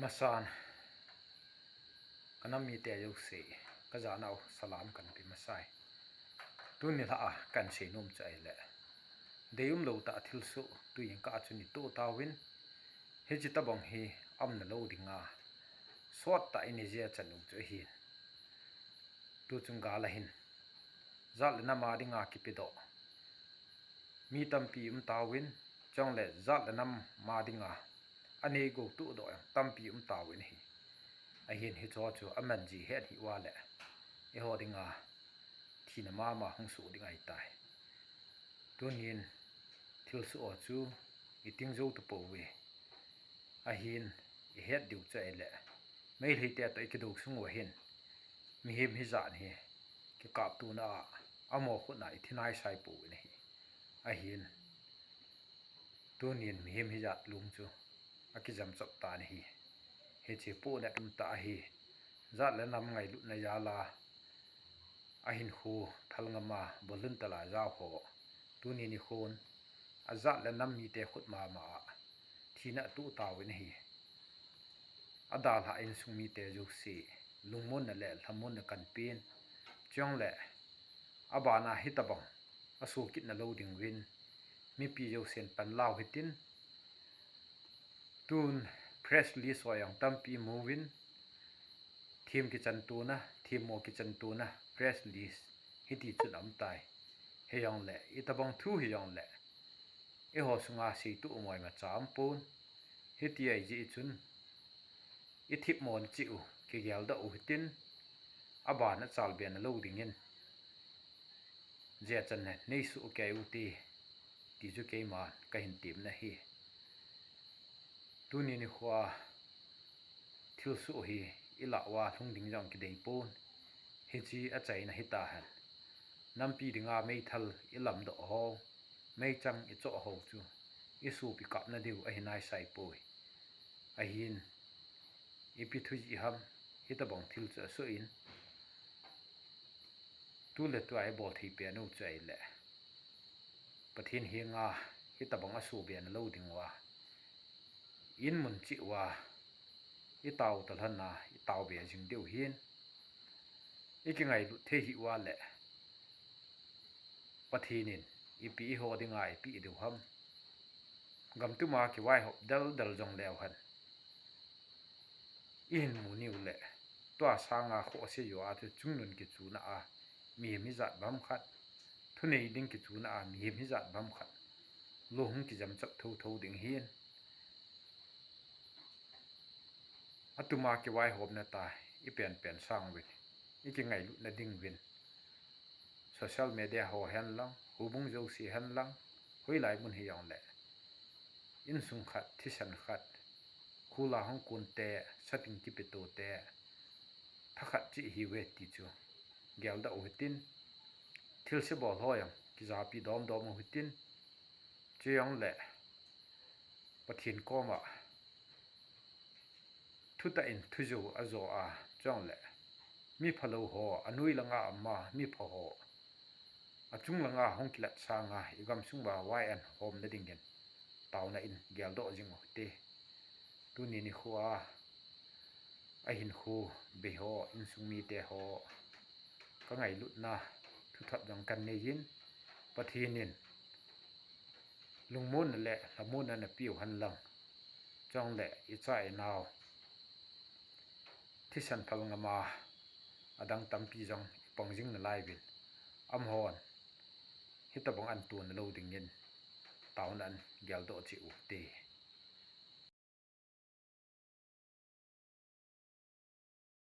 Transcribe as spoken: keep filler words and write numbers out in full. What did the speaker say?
Masan, ka nam mite jouse, ka janau salam kahin pe masai. Tuni lha a kahin seinom chu ahile, deium lou tah thilsoh tuin ka a chun i toh tauvin, hiche tabang hi aumna lou dinga, sot tah in i jia chan u chu ahin. Tu chung gal a hin, jat le nam a dinga kipedoh mi tampi um tauvin, chule jat le nam a dinga anei go tohdoh jong tampi um tauvin ahi. Ahin hicheho chu aman ji het hih uva le, eiho dinga thina mama hung soh ding ahitai. Tunin thilsoh ho chu i ting jou tapouve. Ahin i het diu chu ahile, Meiteite toh i kidou sung uva hin, mihem hijat hi kikaptona a, amaho khut a i thi naisai pouvin ahi. Ahin, tunin mihem hijat lung chu akijam chop tan ahi. Hiche pohnat um tah ahi. Jat le nam ngailutna jal a, ahinkho phalngam a, volunteer a jao ho, tuni nikhon, ajat le nam mite khut mama a thina atoh tauvin ahi. Adalhah insung mite jouse, lungmonna le lhamonna kahin pen. Chule, abana hitabang asoh kitna lou dinguvin, mipi jousen panla u hitin, tun press release ho jong tampi mu uvin, them kichantona, themmo kichantona press release hiti chun aumtai. Hijongle, itabang thu hijongle, eiho sunga seitoh mo imacha aumpon. Hiti ahijeh chun, i themmo cheh u, kigeldoh u hitin, abana chalbe na lou dingin, jia chan a neisoh kei ute, ti chu keiman kahin temna ahi. Tuni nikhoa thilsoh hi i lah uva lhung ding jong kidei pon. Hiche achaina hitahen, nampi dinga meithal i lamdoh ho, meichang i choh ho chu i sopi kapna diu ahi naisai poi. Ahin, ipi thu jeh ham, hitabang thil chu asoh in, tu le tua i bol thei pen u chu ahile, Pathen henga hitabang asoh be na lou ding uva, in mun cheh uva i tao talhon a i tao be jing diu ahin, i kingailut thei hih uva le, Pathen in ipi eiho dinga eipeh diu ham. Gamtuma kivaihop deldel jong leu hen, i hin mu niu le, tua sanga khohse joh a chu chungnun kichuna a, mihem hijat bang khat, thunei ding kichuna a, mihem hijat bang khat, lou hung kijam chap thotho ding ahin. Atuma kivaihopna tah i penpen sang uvin, i kingailutna ding uvin, social media ho hen lang, houbung jouse hen lang, hoilai mun hijongle, insung khat, thisan khat, khula hung kon te, sating kipeto te, thakhat cheh ihiuve ti chu geldoh u hitin, thilse bol ho jong kijapi domdom u hitin, chujongle Pathen koma thutah in thujou ajo a, chujongle mi phalou ho, anoi langa ama mi pha ho, achung langa hung kilat sanga i gamsung uva vai an homna dingin taona in geldoh jing u hite. Tuni nikhoa ahinkho bei ho, insung mite ho, ka ngailutna thuthot jong kahin neiyin, Pathen in lungmonna le lhamonna napeu hen lang, chujongle i cha i nao thisan phalngam a adang tampi jong i pang jing nalai uvin, amahon hitabang an tona lou dingin taona in geldoh cheh u hite.